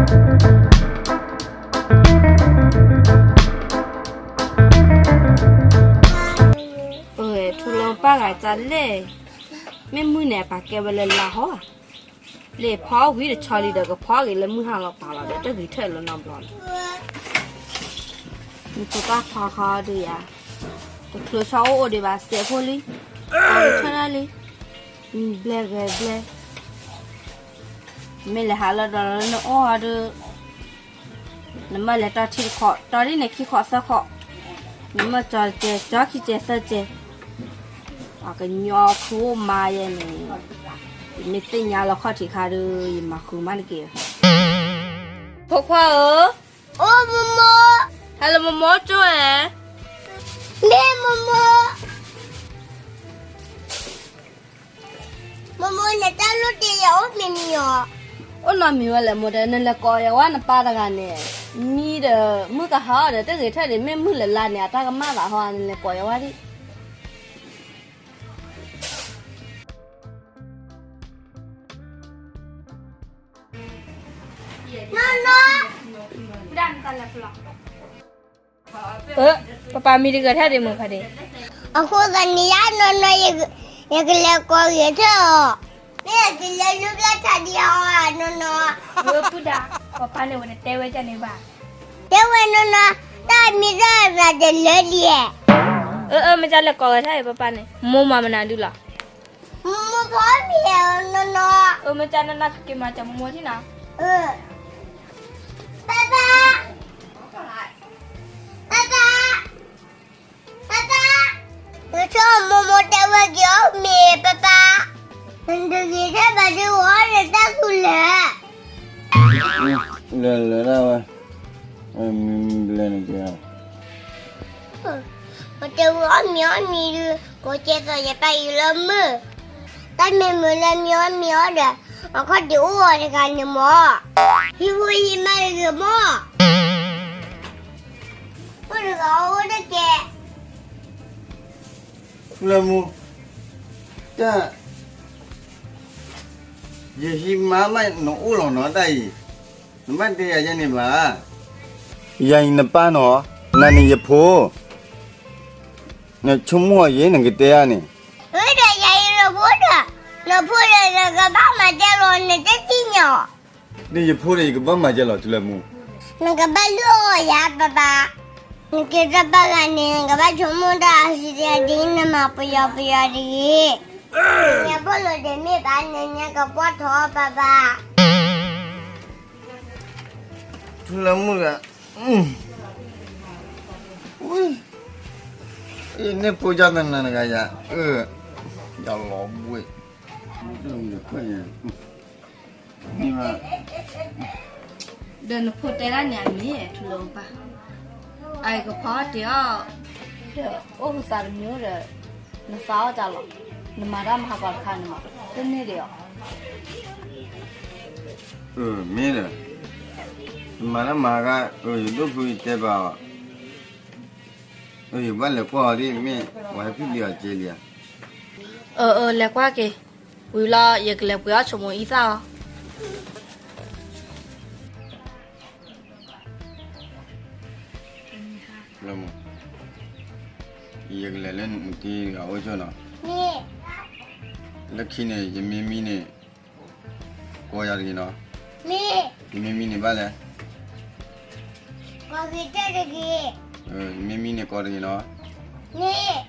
ပထူလၢပၢ်ဂၤကလဲၣ်, မ့ၢ်မုၢ်န့ၣ် အပာ်ကဲဝဲလၢလါဟီဧါ, လၢဖီဝံၤတဆီလံဒီး ကဖီက့ၤလၢမုၢ်ဟါလီၤပာ်လီၤဒီး တဂ့ၤထၢၣ်လၢနီတဘျီလီၤ. နဖိသၣ်ခွါခီဒုးယၤ, တချုးဆီအိၣ်အိၣ်ဒံးဘၣ် စဲးဖိလံ, အီၤထၢၣ်ဒၣ်လံ, ဘျဲၣ်ဂဲၤဘျဲၣ်, မ့ၢ်လဲၤဟးလၢဒီးလၢနအိၣ်အီၤဒီး နမၢလဲၤတီထံတခီ, တီဒ်န့ၣ်ခံခီသၢခီ, နမၢကၠီတကဲး ကၠီခံကဲးသၢကဲး, အကညီခိမါယဲန့ၣ်, ယမ့ၢ်သ့ၣ်ညါလီၤခီၣ်ထံးခါဒီး ယမၤဃုာ်မးတက့ၢ်. ဖိခွါဧၢ, အိၣ်မိၢ်မိၢ်, ဟဲလၢမိၢ်မိၢ်ကၠိဝဲ, မ့ၢ်မိၢ်မိၢ် မိၢ်မိၢ် နတၢ်လိၣ်တ့ၢ်ယၤအိၣ်မံၤမံၤဧါ. အိၣ်နီတမံၤဝဲလဲၣ်မိၢ်ဒီး နလဲၤကိးယၤဝဲနပၢ်တဂၤန့ၣ်, မံဒီးမုၢ်ကဟါအီၤဒီး တဂ့ၤထၢၣ်ဒံး မ့ၢ်မုၢ်လၢလါန့ၣ် အတၢ်ကမၣ်ဘၣ်ဟီ နလဲၤကိးယၤဝဲဒံး. နီၢ်နီၢ် ပပၢ်မံတဂၤထဲဒံးမိၢ်ခါဒံး, အဃိသတးန့ၣ်ယါနီၢ်နီၢ်, ယကလဲၤကိးဂ့ၤထၢၣ်အီၤ, မ့ၢ်ယကလဲၤလူၤဘျၢထးဒံးအီၤနီၢ်နီၢ်, ပုၢ်ဒၢ်, ပပၢ်န့ၣ်ဝဲတတဲဝဲဒ်န့ၣ်ဘၣ်, တဲဝဲနီၢ်နီၢ်, တၢ်မံတၢ်မၤတလၢလံ, အၢ အၢ မ့ၢ်ကလဲၤကိးဂ့ၤထၢၣ်အံၤ ပပၢ်န့ၣ် မိၢ်မၤမနုၤဒုလီၤ. မိၢ်မိၢ်ဖီမံၤနီၢ်နီၢ်, အၢ မ့ၢ်ကနီၢ်နီၢ် ကက့ၤမၤစၢၤမိၢ်မိၢ်ထံနီၤ, အၢ, ပၢ်ပၢ်, ပၢ်ပၢ်, ပၢ်ပၢ်, နဆိမိၢ်မိၢ်တဲဝဲက့ၤအီၣ်မ့ၤ ပၢ်ပၢ်, နတဂ့ၤထဲဘၣ်ဒုးအီၣ်နတၢ်သူလၢာ်, လၢာ်လၢာ်ဒၣ်ဝဲ, မ့ၢ်ဘျဲၣ်န့ၣ်က့ၤ ပတဲဝဲအီၣ်မ့ၤအီၣ်မ့ၤဒုး ကိးကဲသိးယပၢ်အံၤလၢမုၢ်, တၢ်မ့ၢ်မုာ်လၢမ့ၤအီၣ်မ့ၤအီၣ်ဒီး အခီၣ်ဒံးအိၣ်အီၤတဂၤန့ၣ်မၢ်, ဟံၣ်ဖိဟံၣ်မါတဂ့ၤမၢ်, အိၣ်တဂၤအိၣ်တကဲ, လၢမူ, တၢ်, ယဟံးမါမးနအိၣ်လီၤနီၤတၢ်အံၤ, နဘၣ်တဲယၤယဲန့ၣ်ဘၣ်, ယၤအံၤနပၢ်နီၤ, နၤန့ၣ်ယဖိ နဆိကမိၣ်အီၤယဲ နကတဲယၤန့ၣ်, ဝဲဒီးယၤအံၤနဖိဒီး, နဖိဒီးနကဘၣ်မၤကဲလီၤ နတသ့ၣ်ညါအီၤ, န့ၣ်ယဖိဒီးယကဘၣ်မၤကဲလီၤ ထူလၢမူ, နကဘၣ်လုၢ်အီၣ်ယၤ ပၢ်ပၢ်, နက့ၤတၢ်ပၢ်ဂၤန့ၣ် နကဘၣ်ဆိကမိၣ်တၢ်အစံးတဂ့ၤ နမၤပယီၤပယီၤတဂ့ၤ, နညါဘီၣ်လိာ်ဒဲးမ့ၢ်ဘၣ် နညါကပှီၢ်ထီၣ် ပၢ်ပၢ် ထူလၢမူတဂၤ, အ့ န့ၣ်ဖိယါတနၤတဂၤယၤ, ယၤလီၤဘှ့ၣ်, ဒီးနဖိတဲဒၣ်န့ၣ်အမ့ၢ်ထူလၢမူပၢ်, အကဖီတ့ၢ်အီၣ်, ဒီးအိၣ်ဃုသးတမံၤဒီး, နသးအီၣ်တၢ်လီၤ, နမၤတၢ်မၤဟးဂီၤတခါန့ၣ်မး, တန့ၢ်ဒံးအီၤ မ့ၢ်ဒီး, ယမၤလၢမၤဂၤ, ယဒိၣ်ဖုယတဲဘၣ်အီၤ, ယဘၣ်လဲၤကွၢ်အီၤဒ်မ့ၢ်, ပှၤဟဲဖံးလံအီၤက့လံဧါ, အၢ အၢ လဲၤကွၢ်က့ၤ, ဝံၤလီၤ ယကလဲၤပှ့ၤအီၣ်ဆိမိၣ်အံသၣ်အီၤ ယကလဲၤလၢနတံၤအအိၣ်ကၠိနီၤ, လၢခံန့ၣ် ယမ့ၢ်မံန့ၣ်, ကိးယၤတဂ့ၤနီၤ, ယမ့ၢ်မံန့ၣ်ဘၣ်လဲၣ်, ယမ့ၢ်မံန့ၣ်ကိးတဂ့ၤနီၤ,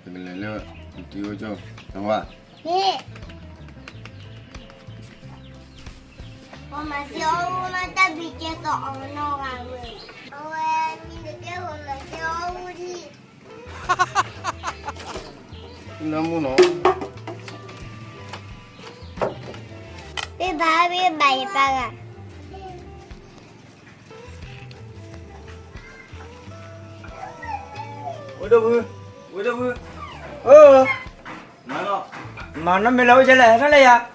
ယကလဲၤလၢနတံၤအိၣ်ကၠိ, နဝၤ မ့ၢ်, ပှၤမၤစၢၤအီၣ်ဝဲမးတၢ်ဘံၣ်ကဲသိးအီၤနီၢ်ဂၤဝဲ, အဝဲမံတကဲဝဲမၤစၢၤအီၣ်ဝဲဒံး, လၢမူနီၤ, ဘ့ၣ်ဘၣ်ဘ့ၣ်ဘၣ်ယပၢ်ဂၤ ဝဲဒၣ်ဖု, ဝဲဒၣ်ဖု, အၢ, မၤလီၤ, မၤနီတမံၤလၢအိၣ်ကဲလဲၣ် ဟဲထီၣ်လၢယၤ,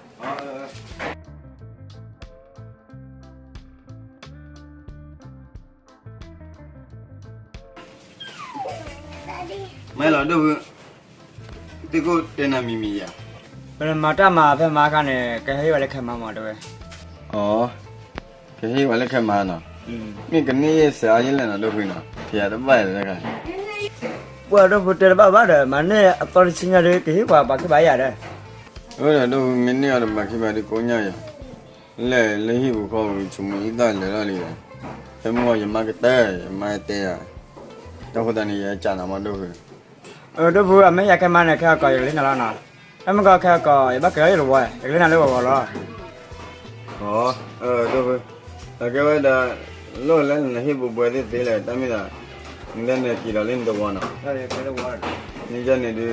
မၤလီၤဒိၣ်ဖု, သုးခိၣ်တဲနၤမံၤမံၤယၤ, ပမၤတၢ်မၤဖဲမၤအခါန့ၣ် ကဟဲဟ့ၣ်ဝဲလၢခဲမၤမၤတဲဝဲ, အၢ ကဟ့ၣ်ဝဲလၢခဲမးနီၤ, မ့ၢ်ကန့ၢ်ယဲၢ်စဲးအါယဲၢ်လဲၣ်နီၤ ဒိၣ်ဖုနီၤ, ဖံးယၤတဘၣ်ယဲၢ်လၢတခါ, ပှၤဒိၣ်ဖုတဲတဘၣ်ဘၣ်ဒီး မၤန့ၢ်အသီတဆံညါဒီး ကဟ့ၣ်ပှၤဘၣ်က့ၢ်ဘၣ်ယၤဒီး, အၢ ဒီးဒိၣ်ဖုမ့ၢ်န့ၢ်အီၤဒီးဘၣ်က့ၢ်ဘၣ်ဒီးကိးညါယၤ, လဲၤလၢဟံၣ်ပူၤဃီပူၤ ဆိကမိၣ်အံသၣ်လဲၤထီၣ်လံဒီး, ဟဲမုၢ်ဂီၤယမါကတၢၢ် ယမါတဲယၤ, တၢ်ဃိသတးန့ၣ် ယကးနၤမ့ၢ်ဒိၣ်ဖု အၢ ဒိၣ်ဖု အမ့ၢ်ယၤခဲမးန့ၣ် ခဲအကီး ယကလၢနၤလီၤနီၤ, တၢ်မ့ၢ်ကီးခဲအကီး ယဘၣ်က့ၤလီၤယတဝီ ယကလၢနၤလၢဂီၤဂီၤလီၤ, အၢ ဒိၣ်ဖု, အကဲဝဲဒၣ် လိၣ်လၢနဟံၣ်ပူၤဘှဲသ့ၣ်သ့လဲၣ် တၢ်မ့ၢ်သး, နလဲၤနက့ၤလီၤလၢနတဝီနီၤ, န့ၣ်န့ၣ်ဒုး,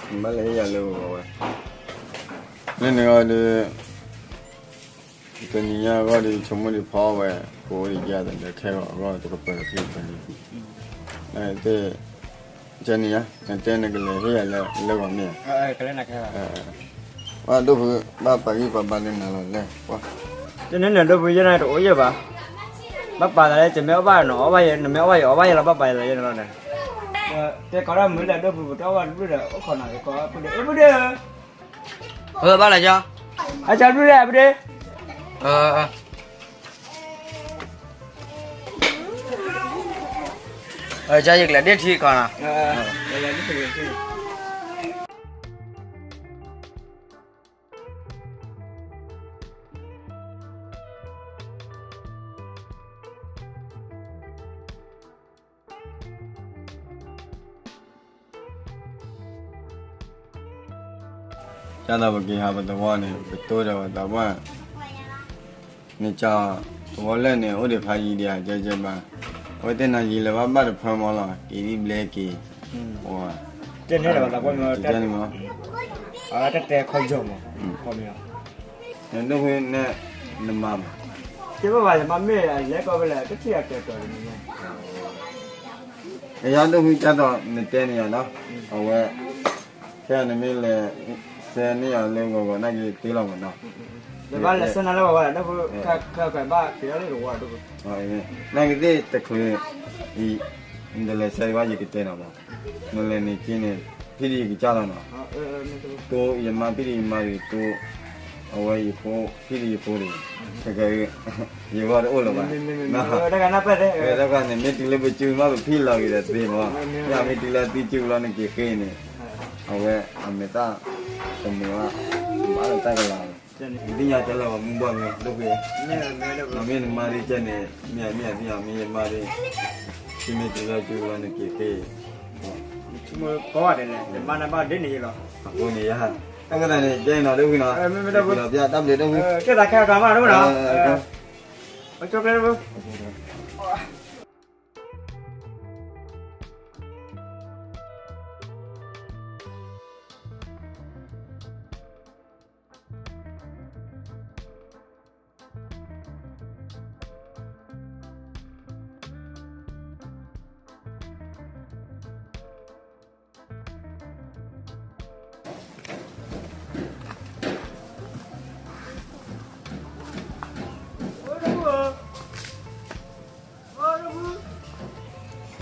နဘၣ်လဲၤဟ့ၣ်ယၤလၢဂီၤဂီၤဝဲ, လၢန့ၣ်ဂီၢ်ဒီး တနံၤညါအဂီၢ်ဒီး ဆိကမိၣ်ဒံးဖီဝဲ, ကိးအိၣ်ဒံးယၤဒီးခဲဂီၤအဂီၢ်တကပၢၤခံပၢၤန့ၣ်, သ့ၣ်, ကဲန့ၣ်ယါ နတဲနကလဲၤဟ့ၣ်ယၤလၢဂီၤမ့ၢ်ဧါ, ပှၤဒိၣ်ဖု ဘၣ်ပာ်ဂံၢ်ပာ်ဘါလၢနၤလီၤလဲၣ်, တန့ၣ်န့ၣ် ဒိၣ်ဖုယဲၢ်န့ၣ်တအိၣ်ယဲၢ်ဘၣ်, ဘၣ်ပာ်သးလၢ ယမ့ၢ်အီၣ်ဘၣ်နအီၣ်ဘၣ်ယဲ နမ့ၢ်အီၣ်ဘၣ်ယအီၣ်ဘၣ်ယဲလီၤ ဘၣ်ပာ်သးယဲၢ်န့ၣ်လီၤန့ၣ်, တဲကီးဒၣ်မုာ်လၢဒိၣ်ဖု ပတအီၣ်ဘၣ်တဘျုးဒီး အိၣ်ခိးနၤကီး ပုၢ်ဒ့ ပုၢ်ဒ့ဧၢ, ဘၣ်လီၤကၠီ, အကၠီဘျုးဒ့ ပုၢ်ဒ့, ကၠီ ယကလဲၤဒ့ထံကီးနီၤ ကၢ်သိးပက့ၤဟးပသဝီန့ၣ် ပတိၢ်ဒီးပသးပှၢ်, နကၢ်, သဝီလဲၣ်န့ၣ် အိၣ်ဒံးဖးယံၤဒံးဧါ ကဲကဲဘၣ်, အဝဲသ့ၣ်နၤယံၤလၢၤဘၣ်ဘၣ်တဖၢမီၤလီၤ က့ၤဒ်ဘျဲက့ၤ, တန့ၣ်လၢၤဘၣ်သးပှၢ်မီၤ, တၢ်တဲခီယီၤမီၤ, ဒိၣ်ဖုနဲၣ်, နမၤဘၣ်, ကဲဘၣ်ဘၣ် ယမၤမ့ၢ်လဲၤကီးဝဲလဲၣ် တထံၣ်အကဲၤကီးန့ၣ် ကယၤဒိၣ်ဖုကၢ်သိးနတဲန့ၣ်ယၤနီၤ, အဝဲ, ခဲအံၤနမ့ၢ်လဲၤ, ဆဲန့ၢ်ယၤလၢဂီၤဂီၤနာ်က့ၤတ့လီၤမးနီၤ, ဘၣ်လဲၤဆဲနၤလၢဂီၤဂီၤ ဒိၣ်ဖု, ခဲကဘၣ်က့ၤလၢတဝီဒိၣ်ဖု, နာ်က့ၤသ့ၣ်တချုး, အံၤ, နတလဲၤဆဲဘၣ်ယကတဲနီၤမး, နလဲၤန့ၣ်က့ၤန့ၣ်, ဖံးဒံးယကစၢ်လီၤနီၤ, တိၢ်ယမါဖံးဒံးယမါဒံးတိၢ်, အဝဲယဖိ, ဖံးဒံးယဖိဒံး, ခဲက, ယဂီၢ်တအိၣ်လၢၤဘၣ်, တၢ်ခါန့ၣ် မ့ၢ်တုၤလၢပစုမးပဖံးလီၤက့ၤဒီးသ့မး, မ့ၢ်မ့ၢ်တုၤလၢသုစုလီၤနက့ၤဃ့န့ၣ်, အဝဲအမဲာ်သၣ်, တမုာ်ဘၣ်, ဘၣ်လၢတၢ်ကလၤ, သ့ၣ်ညါတၢ်လၢပှၤမုၢ်ဘၣ်မ့ၢ်ဒိၣ်ဖု, မ့ၢ်နမါဒံးကဲန့ၣ်, မ့ၢ်မ့ၢ်သ့ၣ်ညါ မ့ၢ်ယမါဒံး, သုမ့ၢ်တုၤလၢစုလီၤနက့ၤဃ့, ကိးဂၤဒဲးလဲၣ် ယမါန့ၣ်ဘၣ်ဒ်န့ၣ်ယလီၤ, အဃိန့ၣ်ယါ, တၢ်ခါန့ၣ် ကဲနီၤဒိၣ်ဖုနီၤ, တၢ်ဘျုးဒိၣ်ဖုနီၤ, ကဲသးခဲအကီးမးဒိၣ်ဖုနီၤ, အကၠီကျဲဒိၣ်ဖု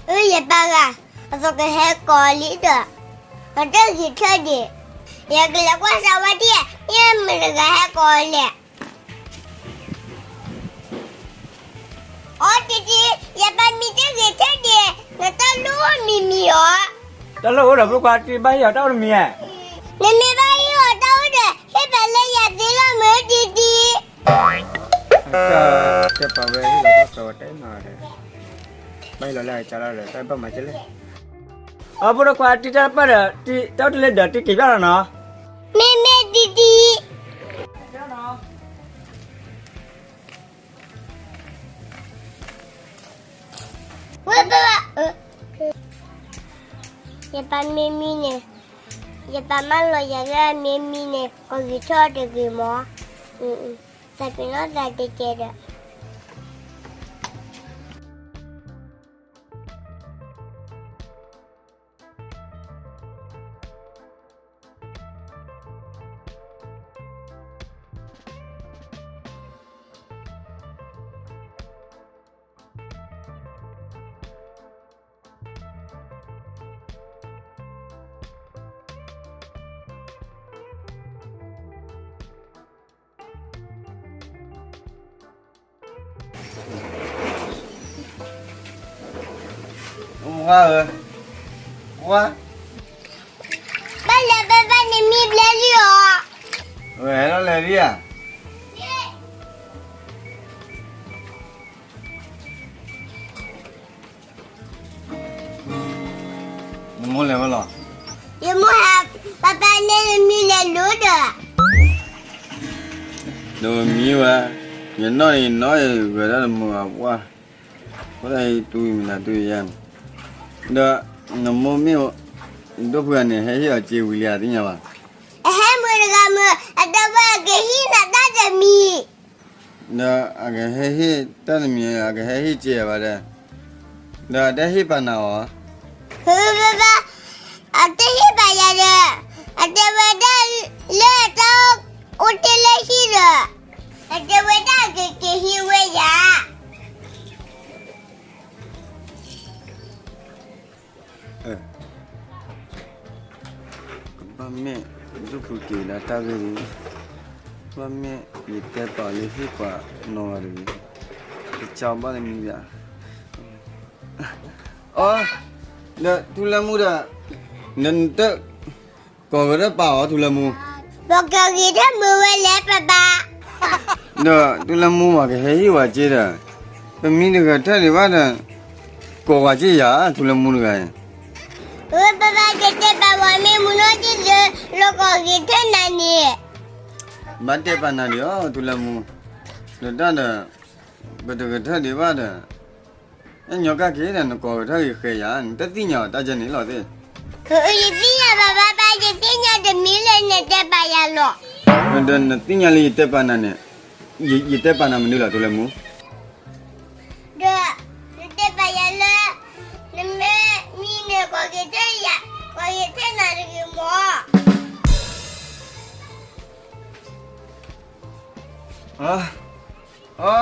အၢ ယပၢ်ဂၤ, အသိးကဟဲကိးလံဒီး, အတဂ့ၤထၢၣ်ဒံး, ယကလဲၤကွၢ်စၢၤဝဲဒၣ်, မ့ၢ်မတၤတဂၤဟဲကိးလဲၣ်. အိ တံတံ, ယပၢ်မံတဂ့ၤထၢၣ်ဒံး, နတၢ်လိၣ်မံၤမံၤဧါ. တၢ်လိၣ်အိၣ်ဒီး ဖုခွါတံ ဘၣ်ဟ့ၣ်အီၤတၢ်အိၣ်တမံၤဧါ. နမ့ၢ်ဘၣ်ဟ့ၣ်အီၤတၢ်အိၣ်ဒီး ဟ့ၣ်ပာ်လၢယၤသ့လီၤ မ့ၢ်တံတံ. တၢ်ပာ်ဝဲဟ့ၣ်လီၤဘၣ်စီၤဝဲတၢ်မၤဒီး, ဘၣ်ဟ့ၣ်လီၤလၢအကစၢ်လီၤဒီး တၢ်ဘၣ်မၤကဲလဲၣ်. အဖိခွါတံ တၢ်ပၢ်ဒီး တံ တၢ်အိၣ်တ့ၢ်လၢဒီး တံက့ၤဘၣ်လီၤနီၤ. မ့မ့ၢ်တံတံ. ဝဲဘၣ်, ယပၢ်မ့ၢ်မံန့ၣ်, ယပၢ်မၢလီၤယၤလၢမ့ၢ်မံန့ၣ် ကဂ့ၤထီၣ်တဂ့ၤမး, သးပ့ၤနီၣ်သးကဲကဲဒီး ဝါဧၢ, ဝါ, ဘၣ်လဲၤဘၣ်ဘၣ်န့ၣ်မံဘျဲလံဧါ, ဝဲလီၤလဲၤလံဧါ. နမိၢ်လဲၤဝဲလီၤ. ယမိၢ်ဟဲ ပၢ်ပၢ်န့ၣ်မံလဲၤလိၤဒီး, ဒီးမံဝဲ, ယနီၢ်အံၤနီၢ်အံၤဂဲၤဒၣ်တမုာ်အပှၢ်, အဃိသတးအံၤတူၢ်မံၤနၤတူၢ်ယၤန့ၣ်, ဒီးနမိၢ်မ့ၢ် ဒိၣ်ဖုဂၤန့ၣ် ဟဲဟ့ၣ်အီၤစ့ဝံၤလံဧါ သ့ၣ်ညါဘၣ်. အဟဲမုာ်တဂၤမုာ် အတဲဝဲကဟ့ၣ်နၤတၢ်တမံၤ ဒီးအကဟဲဟ့ၣ်တၢ်တမံၤ အကဟဲဟ့ၣ်စ့ဘၣ်ဒီး, ဒီးအတဟ့ၣ်ပာ်နၤအီၤ, ဘၣ်ဘၣ်, အတဟ့ၣ်ပာ်ယၤဒီး, အတဲဝဲဒၣ်လၢတၢ်အိၣ်တ့ၢ်လၢဟံၣ်ဒီး, အတဲဝဲဒၣ်ကက့ၤဟံးဝဲယၤ ကဘၣ်မ့ၢ် ဒိၣ်ဖုက့ၤလၢတၢ်ဂ့ၢ်လံ, ဘၣ်မ့ၢ်ယတဲပာ်လၢဟ့ၣ်ပှၤနီၢ်ဂၤတဂ့ၤ, ကစၢ်ဘၣ်လၢမံၤဘၣ်, အီ, ဒီးထူလၢမူဒီး, နတ ကိးကရၢၢ်ပာ်အီၤထူလၢမူ, ပှၤကဂ့ၤထၢၣ်မုာ်ဝဲလဲၣ်ပၢ်ပၢ်, ဒီးထူလၢမူပှၤကဟဲဟ့ၣ်ဝဲစ့ဒီး, ပမံတဂၤထၢၣ်ဒံးဘၣ်ဒီး, ကိးဝဲစ့ယၤ ထူလၢမူတဂၤအံၤ, ဝဲပၢ်ပၢ်ကတဲပာ်ဝဲမ့ၢ်မူနီၢ်က့ၢ်လၢ လီၤကိးဂ့ၤထၢၣ်နၤန့ၣ်, ဘၣ်တဲပာ်နၤဒံးအီၤထူလၢမူ, ဒီးတၢ်ဒီး, ပတဂၤထၢၣ်ဒံးဘၣ်ဒီး အဲၣ်ညီကၣ်က့ၤဒီး နကိးကထၢၣ်ဂ့ၤဃဲယၤ နတသ့ၣ်ညါအီၤတၢ်ကဲန့ၣ်လီၤသ့ၣ်, ယသ့ၣ်ညါဘၣ်ဘၣ်ဘၣ် ယသ့ၣ်ညါတမံၤလၢနတဲပာ်ယၤလီၤ, ဒီးနသ့ၣ်ညါလၢယတဲပာ်နၤန့ၣ်, ယတဲပာ်နၤမနုၤလီၤ ထူလၢမူ, ဒီးနတဲပာ်ယၤလၢ နမ့ၢ်မံန့ၣ် ကိးက့ၤထၢၣ်ယၤ, ကိးက့ၤထၢၣ်နၤတဂ့ၤမး အီ, အ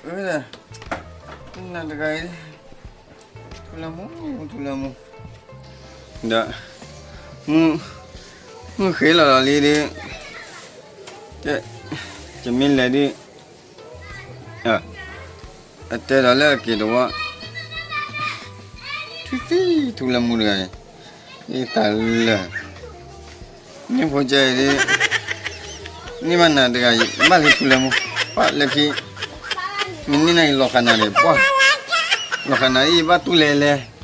ၢ, နတဂၤအံၤ, ထူလၢမူ, ထူလၢမူ, ဒီး, မုၢ်ဃ့လီၤလီၤလံဒီး, ယမ့ၢ်လဲၤဒ်, အတဲဒီးလၢအက့ၤတဝီ, ထူသံ, ထူလၢမူတဂၤအံၤ, ယသးလၢာ် န့ၣ်ဖိကဲအံၤဒ်, န့ၢ်ဘၣ်နၤတဂၤအံၤ ဘၣ်လၢထူလၢမူ, ပှၤလၢခံ, မ့ၢ်န့ၢ်နၤအံၤလီၤဃာ်နၤန့ၣ် ပှၤ, လီၤဃာ်နၤအံၤဘၣ်တူၢ်လဲၤလဲၤ